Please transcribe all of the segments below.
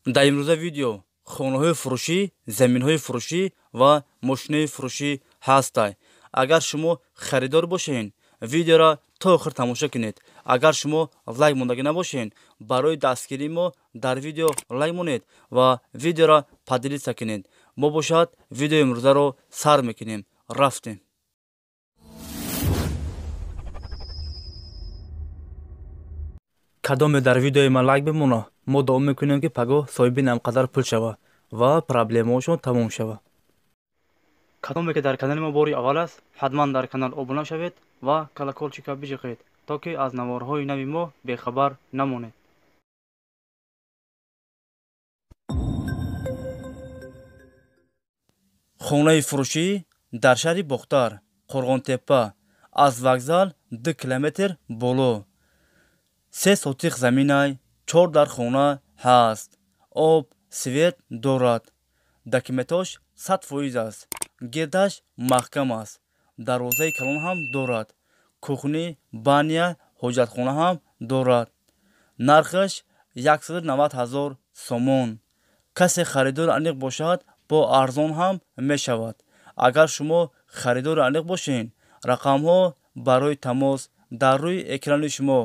Дар имрӯза видео хонаҳои фурӯшӣ, заминҳои фурӯшӣ ва мошинаи фурӯшӣ ҳастай. Агар шумо харидор бошед, видеоро то охир тамошо кунед. Агар шумо лайк мондагӣ набошед, барои дастгирии мо дар видео лайк монед ва видеоро поделиться кунед. Мо бошад видеои имрӯзаро сар мекунем. Рафтем. Кадоме дар видеои ман лайк бимона, мо дуо мекунем, ки пагоҳ соҳиби намқадар пул шава ва проблемаҳошон тамом шава. Кадоме ки дар канали мо бори аввал аст, ҳатман дар канал обуна шавед ва колоколчика биҷиқед, то ки аз наворҳои нави мо бехабар намонед. Хонаи фурӯшӣ дар шаҳри Бохтар, Қурғонтеппа, аз вокзал 2 километр боло. 3 сотих заминай, 4 дар хона ҳаст. Об, свет дорад. Документош 100% аст. Гирдаш маҳкам аст. Дарвозаи калон ҳам дорад. Кухни, баня, ҳоҷатхона ҳам дорад. Нархаш 190 ҳазор сомон. Касе харидори аниқ бошад, бо арзон ҳам мешавад. Агар шумо харидори аниқ бошед, рақамҳо барои тамос дар рӯи экрани шумо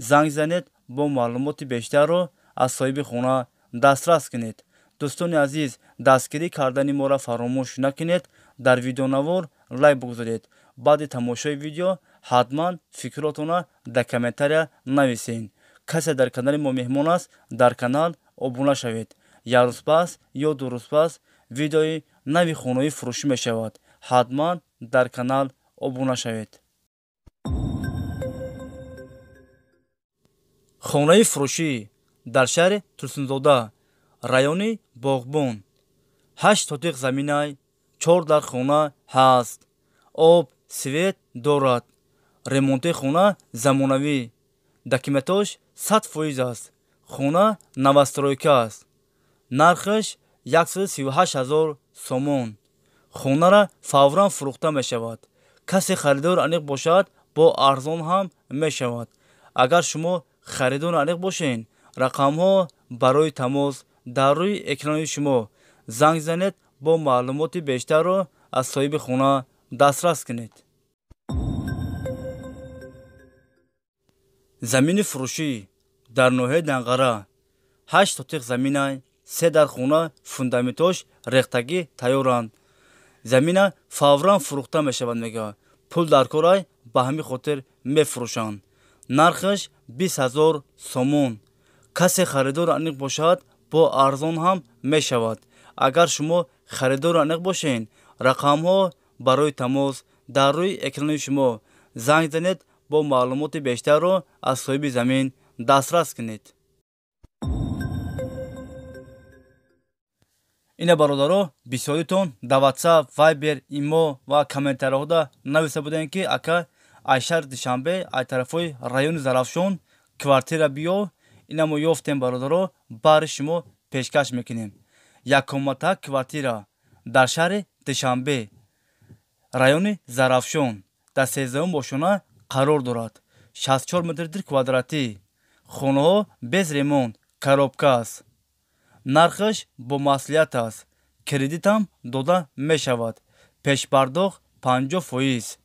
занг занед, бо маълумоти бештарро аз соҳиби хона дастрас кунед. Дӯстони азиз, дастгирӣ кардани моро фаромӯш накунед. Дар видеонавор лайк бигузоред. Баъди тамошои видео ҳатман фикротонро дар комментария нависед. Касе дар канали мо меҳмон аст, дар канал обуна шавед. Як рӯз пас ё 2 рӯз пас видеои нави хонаи фурӯшӣ мешавад. Ҳатман дар канал обуна шавед. Хонаи фурӯшӣ дар шаҳри Турсунзода, райони Боғбон. 8 сотиқ заминай, 4 дар хона ҳаст. Об, свет дорад. Ремонти хона замонавӣ. Документош 100% аст. Хона новостройка аст. Нархаш 138 ҳазор сомон. Хонара фавран фурӯхта мешавад. Касе харидори аниқ бошад, бо арзон ҳам мешавад. Агар шумо харидори аниқ бошед, рақамҳо барои тамос дар рӯи экрани шумо занг занед, бо маълумоти бештарро аз соҳиби хона дастрас кунед. Замини фурӯшӣ дар ноҳияи Данғара, 8 сотиқ заминай, 3 дар хона фундаментош рехтагӣ тайёранд. Замина фавран фурӯхта мешавад, мега. Пул дар корай, ба ҳамин хотир мефурӯшанд. Нархаш 20 ҳазор сомон. Касе харидори аниқ бошад, бо арзон ҳам мешавад. Агар шумо харидори аниқ бошед, рақамҳо барои тамос дар рӯи экрани шумо занг занед, бо маълумоти бештарро аз соҳиби замин дастрас кунед. Ина бародаро, бисёритон дар WhatsApp, Viber, Имо ва комментариҳода нависта будем, ки ака, ай шаҳри Душанбе, ай тарафҳои райони Зарафшон квартира биё. Ина мо ёфтем, бародаро, баҳри шумо пешкаш мекунем. Яккомата квартира дар шаҳри Душанбе, райони Зарафшон, дар 13-ум бошона қарор дорад. 64 метр квадратӣ. Хонаҳо без ремонт, коробка аст. Нархаш бо маслиҳат аст. Кредитам дода мешавад. Пешпардохт 50%.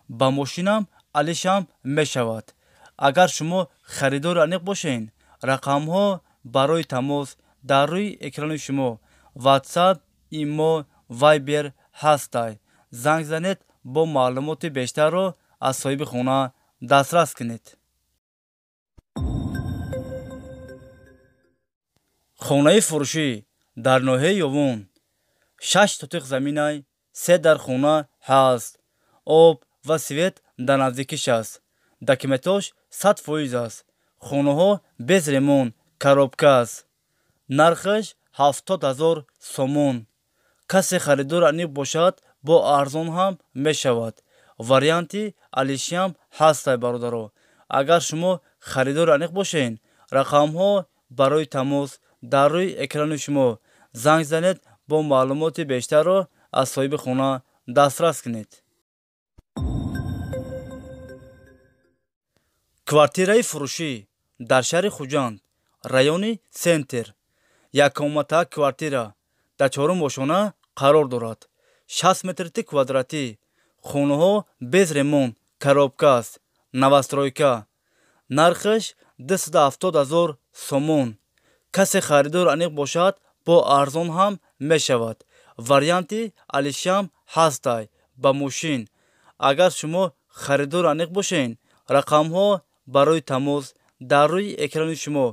Ба мошинам алишам мешавад. Агар шумо харидори аниқ бошед, рақамҳо барои тамос дар рӯи экрани шумо WhatsApp, Имо, Viber ҳастай. Занг занед, бо маълумоти бештарро аз соҳиби хона дастрас кунед. Хонаи фурӯшӣ дар ноҳияи Ёвон, 6 сотиқ заминай, 3 дар хона ҳаст. Об ва свет дар наздикиш аст. Документош 100% аст. Хонаҳо без ремонт, коробка аст. Нархаш 70 ҳазор сомон. Касе харидори аниқ бошад, бо арзон ҳам мешавад. Варианти алишиам ҳастай, бародаро. Агар шумо харидори аниқ бошед, рақамҳо барои тамос дар рӯи экрани шумо занг занед, бо маълумоти бештарро аз соҳиби хона дастрас кунед. Квартираи фурӯшӣ дар шаҳри Хуҷанд, райони Центр, Яккомната квартира дар чорум ошона қарор дорад. 60 метрти квадратӣ. Хонаҳо без ремонт, коробка аст, новостройка. Нархаш 270 000 сомон. Касе харидор аниқ бошад, бо арзон ҳам мешавад. Варианти алишам ҳастай ба мошин. Агар шумо харидор аниқ бошед, рақамҳо барои тамос дар рӯи экрани шумо.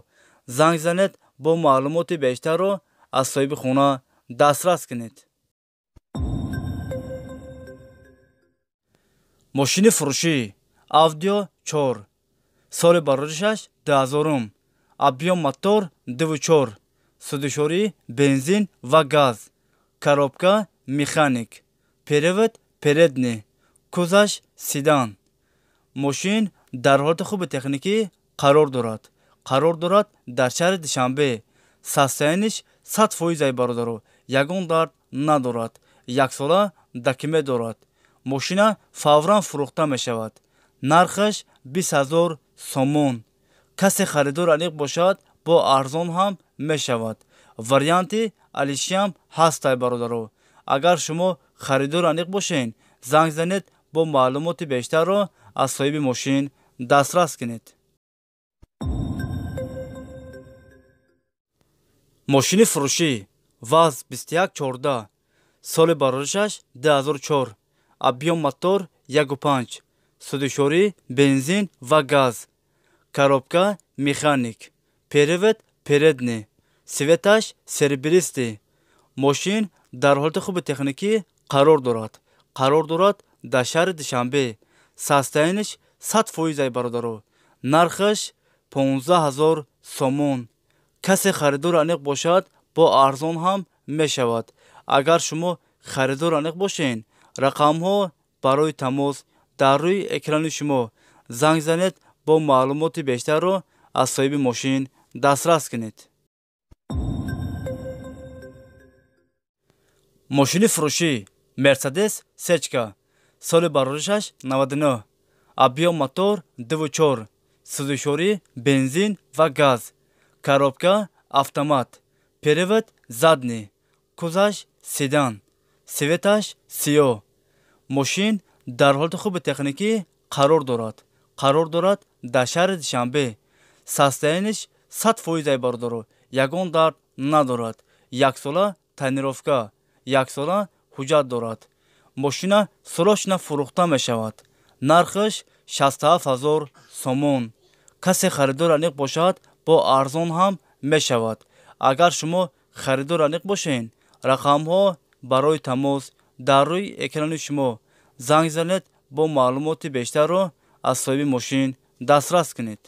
Занг занед, бо маълумоти бештарро аз соҳиби хона дастрас кунед. Мошини фурӯшӣ Авдио 4, соли бароришаш 2000, объём мотор 2.4, судушорӣ бензин ва газ, коробка механик, перевод передний, кузаш седан. Мошин дар ҳолати хуби техникӣ қарор дорад. Қарор дорад дар шаҳри Душанбе. Состояниш 100% ай бародаро, ягон дард надорад. Яксола документ дорад. Мошина фавран фурӯхта мешавад. Нархаш 20 000 сомон. Касе харидор аниқ бошад, бо арзон ҳам мешавад. Варианти алишиам ҳастай бародаро. Агар шумо харидор аниқ бошед, занг занед, бо маълумоти бештарро аз соҳиби мошин дастрас кунед. Мошини фурӯшӣ ВАЗ 2114, соли бароришаш 2004, объём мотор 1.5, судушорӣ бензин ва газ, коробка механик, перевод передний, светаш серебристый. Мошин дар ҳолати хуби техникӣ қарор дорад. Қарор дорад дар шаҳри Душанбе. Состояниш 100% ай бародаро. Нархаш 15 000 сомон. Касе харидор аниқ бошад, бо арзон ҳам мешавад. Агар шумо харидор аниқ бошед, рақамҳо барои тамос дар рӯи экрани шумо. Занг занед, бо маълумоти бештарро аз соҳиби мошин дастрас кунед. Мошини фурӯшӣ Мерседес Сечка, соли бароришаш 99, объём мотор 2.4, сӯзишворӣ бензин ва газ, коробка автомат, перевод задний, кузаш седан, светаш сиёҳ. Мошин дар ҳолати хуби техникӣ қарор дорад. Қарор дорад дар шаҳри Душанбе. Состояниш 100% ай бародаро, ягон дард надорад. Яксола тонировка, яксола ҳуҷҷат дорад. Мошина срочно фурӯхта мешавад. Нархаш 67 000 сомон. Касе харидор аниқ бошад, бо арзон ҳам мешавад. Агар шумо харидор аниқ бошед, рақамҳо барои тамос дар рӯи экрани шумо. Занг занед, бо маълумоти бештарро аз соҳиби мошин дастрас кунед.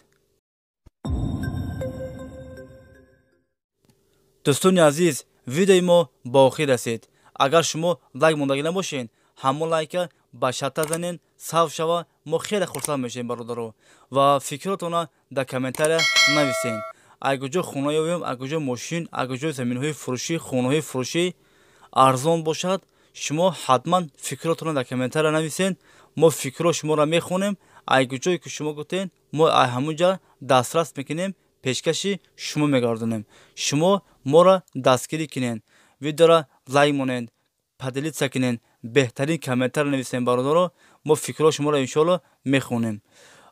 Дӯстони азиз, видеои мо ба охир расид. Агар шумо лайк мондагӣ набошед, ҳамон лайка ба шарта занед, сав шава, мо хеле хурсанд мешавем бародаро. Ва фикротона дар комментария нависед. Ай куҷо хона ёбем, ай куҷо мошин, ай куҷо заминҳои фурӯшӣ, хонаҳои фурӯшӣ арзон бошад, шумо ҳатман фикротона дар комментария нависед. Мо фикрро шуморо мехонем, ай куҷое ки шумо гуфтед, мо ай ҳамон ҷа дастрас мекунем, пешкаши шумо мегардонем. Шумо моро дастгирӣ кунед, видеоро лайк монед, поделиться кунед, беҳтарин комментар нависем бародаро. Мо фикрҳо шуморо иншоалло мехонем.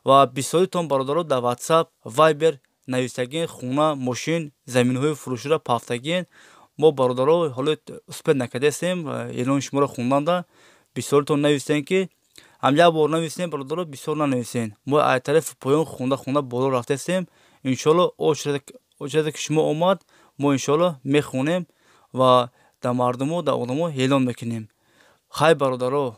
Ва бисёритон бародаро дар WhatsApp, Viber нависагин хона, мошин, заминҳои фурӯширо пафтагин. Мо бародаро ҳоло успед накардастем эълони шуморо хонданда. Бисёритон нависем ки ҳам як бор нависем бародаро, бисёр нанависем. Мо аз тарафи поён хонда хонда боло рафтастем. Иншоалло очерате ки шумо омад, мо иншоалло мехонем ва дар мардуму дар одамо эълон мекунем. Хай бародаро,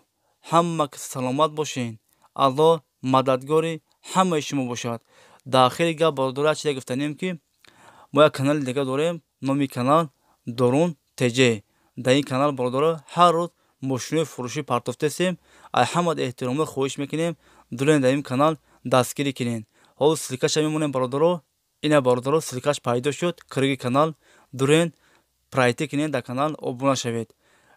ҳама кас саломат бошед. Аллоҳ мададгори ҳамаи шумо бошад. Дар охири гап бародаро як чизе гуфтанем ки мо як канали дига дорем, номи канал Дорун ТЖ. Дар ин канал бародаро ҳар рӯз мошинои фурӯшӣ партофтасем. Ай ҳамад эҳтиромро хоҳиш мекунем, дурен дар ин канал дастгирӣ кунед. Ҳоло ссылкаша мемонем бародаро. Ина бародаро ссылкаш пайдо шуд, кирги канал дурен пройти кунед, дар канал обуна шавед.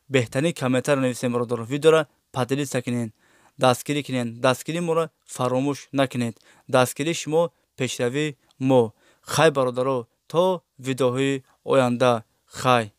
Беҳтарин комментар нависем бародаро, видеоро поделиться кунед, дастгирӣ кунед. Дастгирии моро фаромӯш накунед. Дастгирии шумо пешравии мо. Хай бародаро, То видеоҳои оянда, хай.